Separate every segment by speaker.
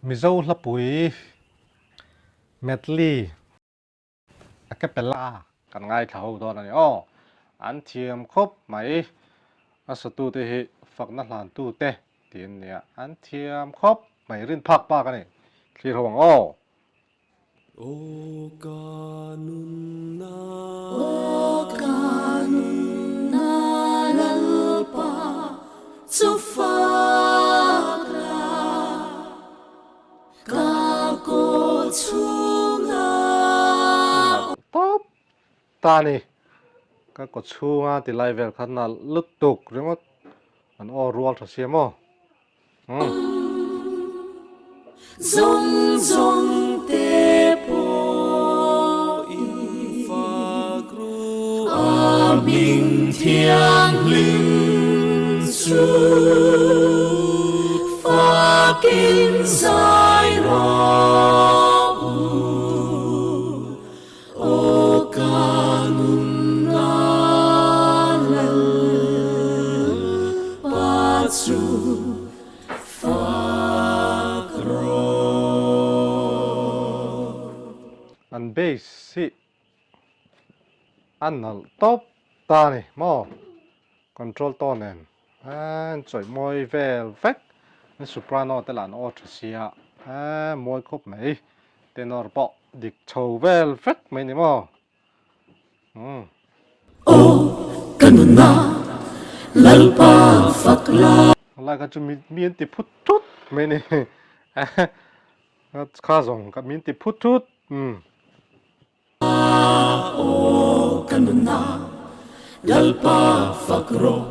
Speaker 1: Mizo hlapui medley a capella kan ngaithla ho dawn a ni aw. An thiam khawp mai. A satute hi fakna hlantute tih an nia. An thiam khawp mai. Rin phak bak a ni. Thlir ho ang aw.
Speaker 2: Aw ka nunna.
Speaker 3: Aw ka nunna Lalpa chu fak la, ka kaw chhunga.
Speaker 1: Nalh tawp ta ni, ka kaw chhunga ti lai vel kha nalh lutuk ringawt an aw rual tha sia maw.
Speaker 3: Zawng zawng te pawh i
Speaker 2: fak ru
Speaker 3: a hming thianghlim chu fakin zai rawh u. Aw ka nunna Lalpa chu fak rawh.
Speaker 1: An bass hi a nalh tawp ta a ni maw? Control tone nen an chawih mawi vel vek. An soprano te lah an aw tha sia a mawi khawp mai. Tenor pawh dik chho vel vek mai ni maw? Umm.
Speaker 3: Aw ka nunna Lalpa fak la.
Speaker 1: Lai kha chu mi mi an ti phut thut mai ni. Kha zawng ka min ti phut thut. Umm.
Speaker 3: Aw ka nunna Lalpa fak rawh.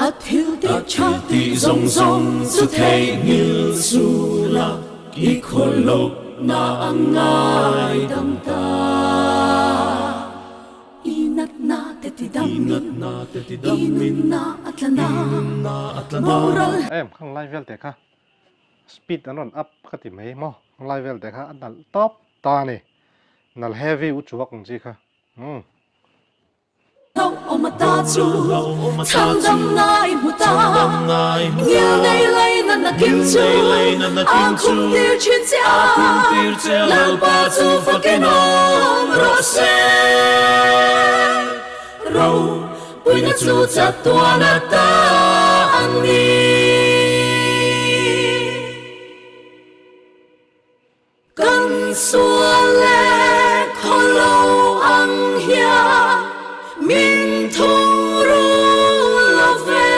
Speaker 3: A thil tih tha tih zawng zawng chu theihnghilh zu la, i khawlawkna a ngaidam ta. I natna te ti damin, i nunna a tla na, boral.
Speaker 1: Em khang lai vel te kha speed an rawn up ka ti mai maw, lai vel te kha a nalh tawp ta a ni. Nal heavy u chuak ang chi kha. Umm.
Speaker 3: Hlauhawm ata chu chhandamna i hmu ta, ngilnei leina na kim chu a khum tir thin che a, Lalpa chu fakin awm rawh se. Ropuina chu chatuan ata a ni. Kan sual leh khaw lo ang hian min thung ru lo ve.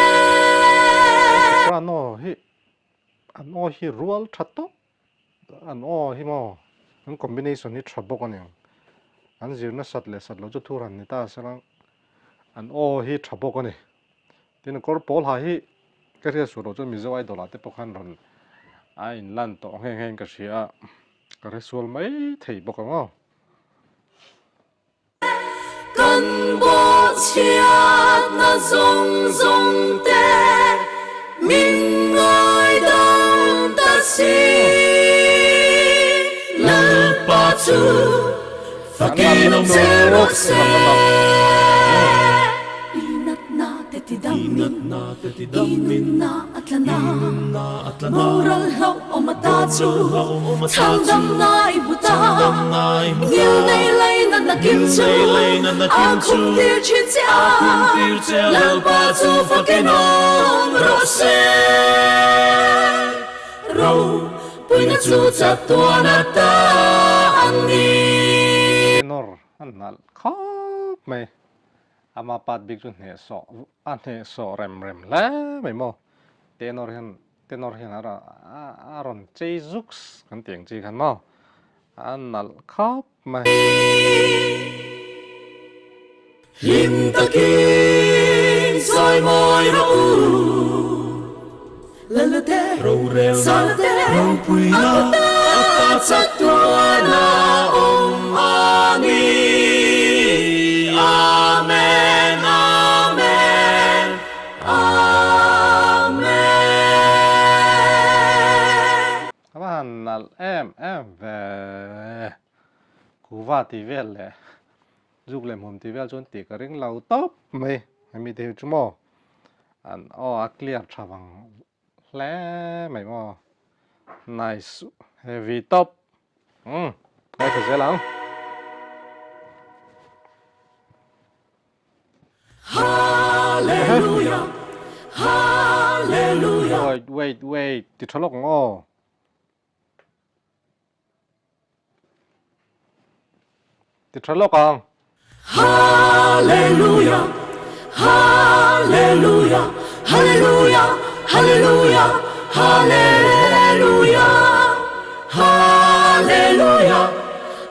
Speaker 1: Soprano hi an aw hi rual tha tawp, an aw hi maw an combination hi tha bawk a niang, an zirna sat leh sat loh chu thu hran ni ta sela an aw hi tha bawk a ni. Tin, kawr pawl ha hi ka hriat suh loh chuan Mizo Idol ah te pawh khan rawn a inlan tawh nghe nghe in ka hria a, ka hre sual mai thei bawk ang aw.
Speaker 3: Kan bawhchhiatna zawng zawng te min ngaidam ta si. Lalpa chu Fakin awm che rawh se. I natna te ti damin, i nunna a tla na. Boral hlauh awm ata chu chhandamna i hmu ta. Ngilnei leina na kim chu a khum tir thin che a. Lalpa chu fakin awm rawh se. Ropuina chu chatuan ata a ni.
Speaker 1: Tenor a nalh khawp mai, ama part bik chu hnehsawh a hnehsawh rem rem hle mai maw, tenor hian tenor hian a a rawn chei zuks kan tih ang chi khan maw a nalh khawp mai.
Speaker 3: Hlim takin sawi mawi rawh u. Lalate, Salate, a kut a chatuan a awm a ni. Amen, Amen, Amen.
Speaker 1: A va han nalh em em ve. Kuva tih vel leh Zuk leh hmawm tih vel chuan tih ka ring lo tawp mai. Hemi te hi chu maw an aw a clear tha vang hle mai maw. Nice. Heavy top. Umm ngaithla zel ang.
Speaker 3: Hallelujah Hallelujah.
Speaker 1: Wait wait wait ti tha lawk ang aw. Ti tha lawk ang.
Speaker 3: Hallelujah Hallelujah Hallelujah Hallelujah Hallelujah Hallelujah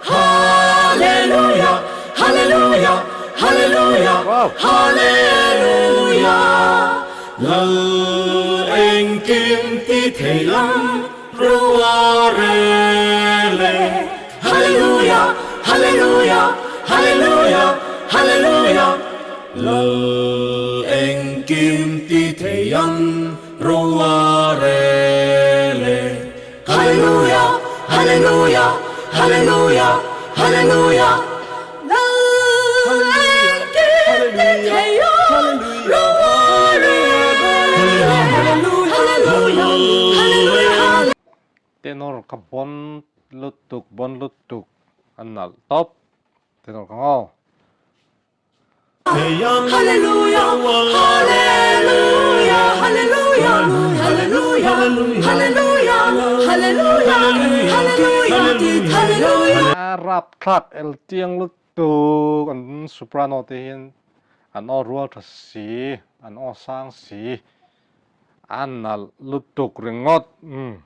Speaker 3: Hallelujah Hallelujah Hallelujah Hallelujah
Speaker 2: Lal engkim ti thei lam Rua rele.
Speaker 3: Hallelujah Hallelujah Hallelujah Hallelujah
Speaker 2: Lal engkim ti thei ang Rua rele.
Speaker 3: Hallelujah Hallelujah Hallelujah Hallelujah Lal engkim ti thei ang Rua rele. Hallelujah Hallelujah
Speaker 1: Tenor ka bon lutuk bon lutuk a nalh tawp tenor ka ngaw.
Speaker 3: Hallelujah Hallelujah Hallelujah Hallelujah Hallelujah Hallelujah Hallelujah Hallelujah
Speaker 1: A rapthlak eltiang lutuk an soprano te hian an aw rual tha si an aw sang si A nalh lutuk ringawt umm.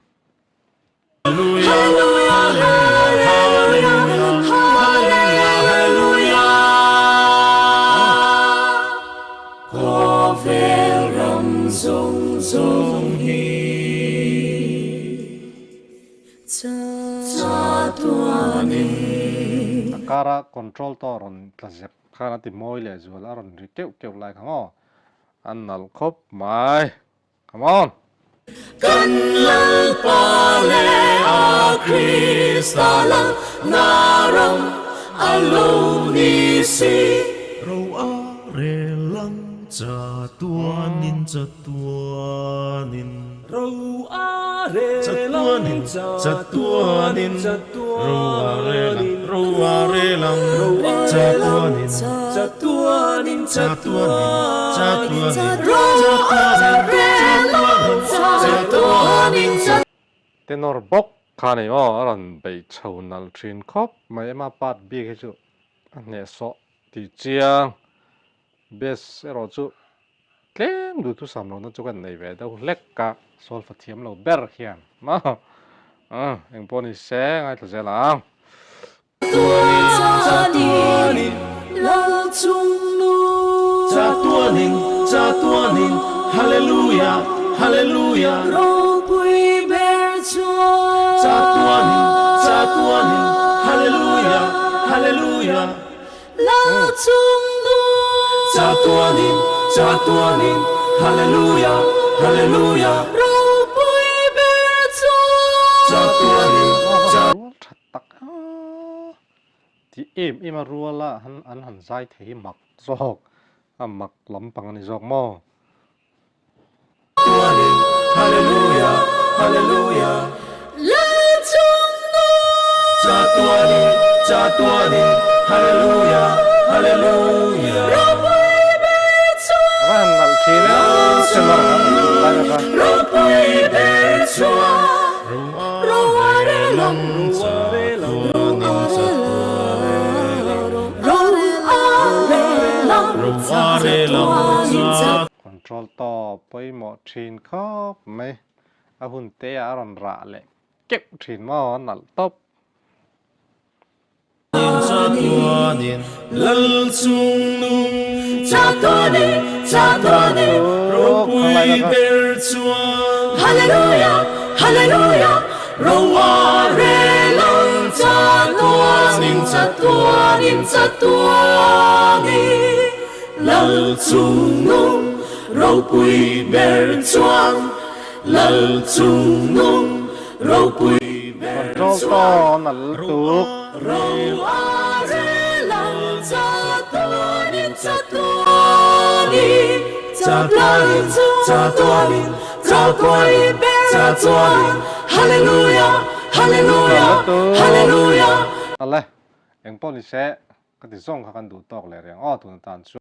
Speaker 3: Khawvel ram zawng zawng hi chatuanin.
Speaker 1: A kara control tawh rawn tla zep khan a ti mawi leh zual a rawn ri keuh keuh lai kha maw A nalh khawp mai. Come on!
Speaker 3: Kan Lalpa leh a Krista lal na ram a lo ni si.
Speaker 2: Ro a rel ang chatuanin chatuanin. Ro a rel ang chatuanin ro a rel ang ro a rel ang chatuanin chatuanin chatuanin chatuanin chatuanin.
Speaker 1: Tenor bawk kha nei aw a rawn beih chho nalh thin khawp mai ema part bik hi chu a hnehsawh tih chiang bass erawh chu Tlem duhthusam lohna chu kan nei ve deuh hlek a, solfa thiam lo ber hian maw eng pawh ni se ngaithla zel ang.
Speaker 3: Chatuanin Lalchungnu.
Speaker 2: Chatuanin, chatuanin, Hallelujah, Hallelujah.
Speaker 3: Ropui ber chuan.
Speaker 2: Chatuanin, chatuanin, Hallelujah, Hallelujah.
Speaker 3: Lalchungnu.
Speaker 2: Chatuanin, chatuanin, Hallelujah, Hallelujah.
Speaker 3: Ropui ber chuan.
Speaker 2: Chatuanin, cha.
Speaker 1: Rual tha tak a ti em em a rual a an han zai thei hi mak zawk a mak lampang a ni zawk maw.
Speaker 2: Tuanin Hallelujah Hallelujah
Speaker 3: Lalchungnu
Speaker 2: Chatuanin Chatuanin Hallelujah Hallelujah
Speaker 3: Ropui ber chuan
Speaker 1: A va han nalh thin e
Speaker 3: Ropui ber chuan Roa re lam Roa re lam
Speaker 1: Control tawp pawimawh thin khawp mai. A hun te ah a rawn rah leh keuh thin maw a nalh tawp.
Speaker 2: Chatuanin lal chungnung
Speaker 3: Chatuanin Chatuanin
Speaker 2: ropui ber chuan
Speaker 3: Hallelujah Hallelujah Roa relang Chatuanin Chatuanin Chatuanin Lal chungnung ropui ber chuan Lal chungnung ropui ber
Speaker 1: Control
Speaker 3: chuan
Speaker 1: tawn a lutuk.
Speaker 3: Ro a relang chatuanin chatuanin chatuanin chatuanin ropui ber chuan Hallelujah Hallelujah. Hallelujah Hallelujah
Speaker 1: Ale, engpawh ni se, ka ti zawng kha kan duh tawk leh reng aw tun atan chuan.